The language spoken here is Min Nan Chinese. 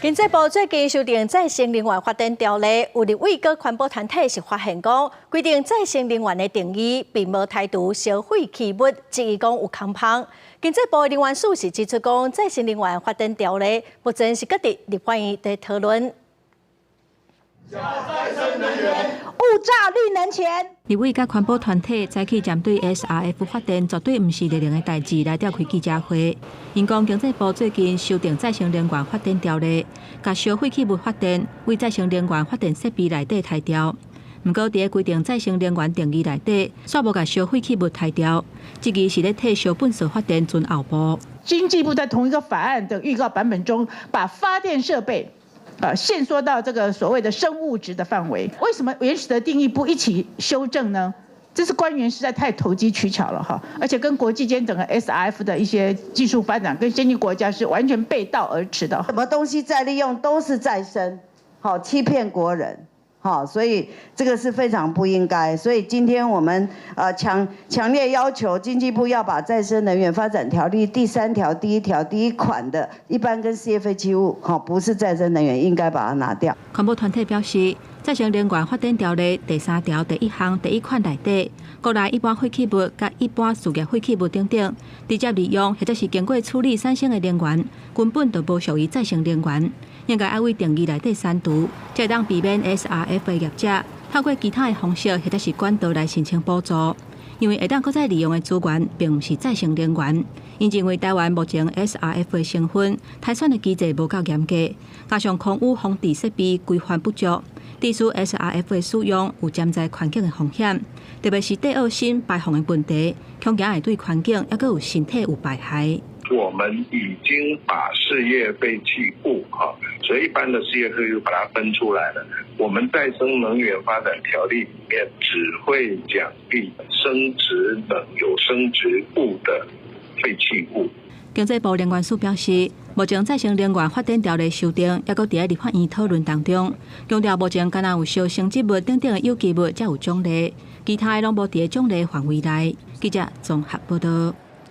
經濟部最近修訂再生能源發展條例，有立委佮環保團體是發現講，規定再生能源的定義並無剔除燒廢棄物，質疑講有空縫。經濟部的能源署是指出講，再生能源發展條例目前是閣佇立法院佇討論。再生能源，勿詐綠能錢。立委佮環保團體早起針對 SRF 發電絕對毋是熱能的代誌來召開記者會。𪜶講經濟部最近修訂再生能源發展條例，共燒廢棄物發電為再生能源發電設備內底剔掉。毋過，佇規定再生能源定義內底，煞無共燒廢棄物剔掉，質疑是咧替燒糞埽發電存後步。經濟部在同一個法案的預告版本中，把發電設備限縮到這個所謂的生物質的範圍，為什麼原始的定義不一起修正呢？這是官員實在太投機取巧了哈，而且跟國際間整個 SRF 的一些技術發展跟先進國家是完全背道而馳的。什麼東西再利用都是再生，好欺騙國人，好，所以這個是非常不應該。所以今天我們強烈要求經濟部要把再生能源發展條例第三條第一條第一款的一般跟事業廢棄物，好，不是再生能源，應該把它拿掉。環保團體表示，再生能源發展條例第三條第一項第一款內底，國內一般廢棄物佮一般事業廢棄物等等，直接利用或者是經過處理產生的能源，根本就無屬於再生能源，應該愛對定義內底刪除，才會當避免 SRF 的業者透過其他的方式或者是管道來申請補助，因為會當閣再利用的資源，並毋是再生能源。𪜶認為台灣目前 SRF 的成分篩選的機制無夠嚴格，加上空污防治設備規範不足，致使 SRF 的使用有潛在環境的風險，特別是對噁心排放的問題，恐驚會對環境抑閣有身體有排害。我們已經把事業廢棄物，哈，所以一般的事業廢棄物把它分出來了。我們再生能源發展條例裡面只會獎勵生質能有生質物的廢棄物。經濟部能源署表示，目前再生能源發展條例修訂，抑閣佇立法院討論當中，強調目前干焦有燒生質物等等的有機物才有獎勵，其他的攏無佇獎勵範圍內。記者綜合報道。